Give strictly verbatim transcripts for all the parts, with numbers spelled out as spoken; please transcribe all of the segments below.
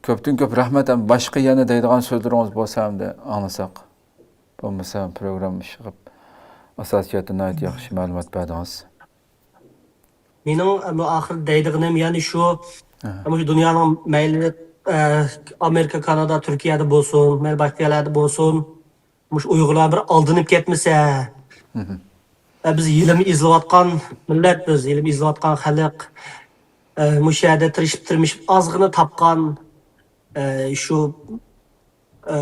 كۆپتىن كۆپ رەھمەت. ھەم باشقا يەنە دەيدىغان سۆزلىرىڭىز بولسا ئەمدى ئاڭلىساق. بولمىسا پروگرامما ئىشلىغىپ ئاساسىي جەھەتتىن ناھايىتى ياخشى مەلۇمات بەردىڭىز. مېنىڭ ئەمدى ئاخىرىدا دەيدىغىنىم يەنى شۇ، ئەمما شۇ دۇنيانىڭ مەيلى، ئە، ئامېرىكا، كانادا، تۈركىيەدە بولسۇن، مەيلى باشقا يەرلەردە بولسۇن، مۇشۇ ئۇيغۇرلار بىر ئالدىنىپ كەتمىسە. ئە، بىز ھېلىمۇ ئېزىلىۋاتقان مىللەت، بىز ھېلىمۇ ئېزىلىۋاتقان خەلق. ئە، مۇشۇ يەردە تىرىشىپ، تىرمىشىپ، ئازغىنە تاپقان، ئە، شۇ، ئە،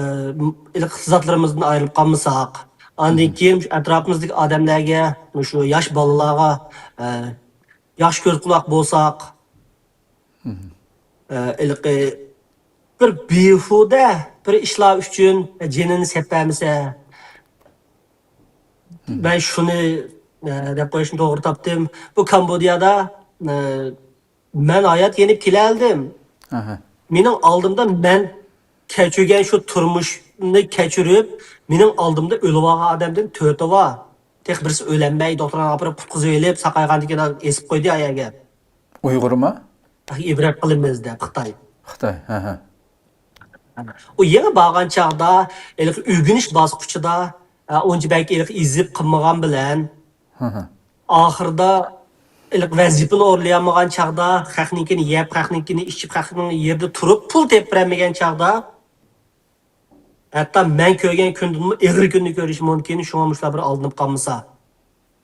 ئىقتىسادلىرىمىزدىن ئايرىلىپ قالمىساق، ئاندىن كېيىن مۇشۇ ئەتراپىمىزدىكى ئادەملەرگە، مۇشۇ ياش بالىلارغا، ئە، ياخشى كۆز قۇلاق بولساق، ئە، ھېلىقى بىر بىھۇدە بىر ئىشلار ئۈچۈن جېنىنى سەپ بەرمىسە، مەن شۇنى، ئە، دەپ قويۇشنى توغرا تاپتىم. بۇ كامبودىيادا، ئە، مەن ھايات يېنىپ كېلەلىدىم. مېنىڭ ئالدىمدا مەن كەچۈرگەن شۇ تۇرمۇشنى كەچۈرۈپ، مېنىڭ ئالدىمدا ئۆلۈۋالغان ئادەمدىن تۆتى بار. تېخى بىرسى ئۆلەلمەي، دوختۇرخانىغا ئاپىرىپ قۇتقۇزۇۋېلىپ، ساقايغاندىن كېيىن ئېسىپ قويدى ئاياغىگە. ئۇيغۇرما؟ ئىبرەت قىلىمىز دەپ خىتاي. خىتاي، ھە، ھە. ئۇ يېڭى بارغان چاغدا، ھېلىقى ئۆگىنىش باسقۇچىدا، ئە، ئۇنچە بەك ھېلىقى ئېزىپ قىلمىغان بىلەن، ھە، ھە. ئاخىرىدا ھېلىقى ۋەزىپىنى ئورۇنلىيالمىغان چاغدا، خەقنىڭكىنى يەپ، خەقنىڭكىنى ئىچىپ، خەقنىڭ يېرىدە تۇرۇپ پۇل تېپىپ بېرەلمىگەن چاغدا، ھەتتا مەن كۆرگەن كۈندىنمۇ ئېغىر كۈننى كۆرۈشى مۇمكىن، شۇڭا مۇشۇلار بىر ئالدىنىپ قالمىسا.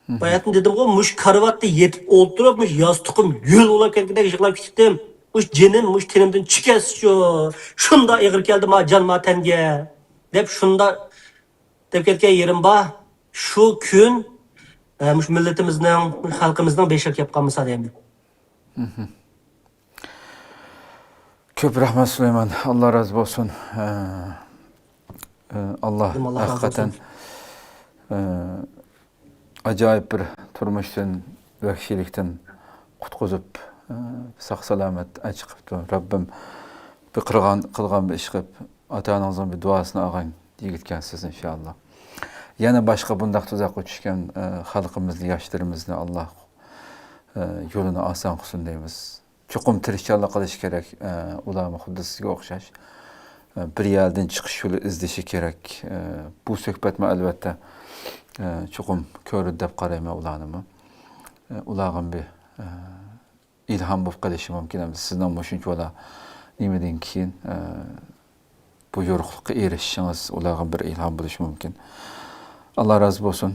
باياتىن دېدىمغۇ، مۇشۇ كارىۋاتتا يېتىپ ئولتۇرۇپ، مۇشۇ ياستۇقۇم ھۆل بولاپ كەتكۈدەك يىغلاپ كېتىپتىم. مۇشۇ جېنىم، مۇشۇ تېنىمدىن چىقىپ كەتسىچۇ، شۇنداق ئېغىر كەلدى ما جان، ما تەنگە، دەپ شۇنداق دەپ كەتكەن يېرىم بار. شۇ كۈن، ئە، مۇشۇ مىللىتىمىزنىڭ، مۇشۇ خەلقىمىزنىڭ بېشىغا كەپ قالمىسا دەيمەن. كۆپ رەھمەت سۇلايمان، ئاللا رازى بولسۇن. ئە، ئە، ئاللا ھەقىقەتەن، ئە، ئاجايىپ بىر تۇرمۇشتىن، ۋەھشىيلىكتىن قۇتقۇزۇپ، ئە، ساق سالامەت ئەچىقىپتۇ. رەببىم بىر قىلغان، قىلغان بىر ئىش قىلىپ، ئاتا ئانىڭىزنىڭ بىر دۇئاسىنى ئالغان يىگىتكەنسىز ئىنشائاللا. يەنە باشقا بۇنداق تۇزاققا چۈشكەن، ئە، خەلقىمىزنى، ياشلىرىمىزنى ئاللا، ئە، يولىنى ئاسان قىلسۇن دەيمىز. چوقۇم تىرىشچانلىق قىلىش كېرەك. ئە، ئۇلارمۇ خۇددى سىزگە ئوخشاش، ئە، بىر يەردىن چىقىش يولى ئىزدىشى كېرەك. ئە، بۇ سۆھبەتمۇ ئەلۋەتتە، ئە، چوقۇم كۆرىدۇ دەپ قارايمەن ئۇلارنىمۇ. ئە، ئۇلارغىمۇ بىر، ئە، ئىلھام بولۇپ قېلىشى مۇمكىن. ئەمدى سىزنىڭ مۇشۇنچىۋالا نېمىدىن كېيىن، ئە، بۇ يورۇقلۇققا ئېرىشىشىڭىز ئۇلارغا بىر ئىلھام بولۇشى مۇمكىن. ئاللا رازى بولسۇن.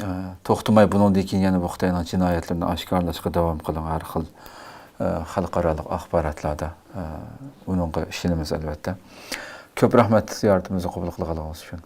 ئە، توختىماي بۇنىڭدىن كېيىن يەنە بۇ خىتاينىڭ جىنايەتلىرىنى ئاشكارىلاشقا داۋام قىلىڭ. ھەر خىل، ئە، خەلقئارالىق ئاخباراتلاردا، ئە، ئۇنىڭغا ئىشىنىمىز ئەلۋەتتە. كۆپ رەھمەت زىيارىتىمىزنى قوبۇل قىلغانلىقىڭىز ئۈچۈن.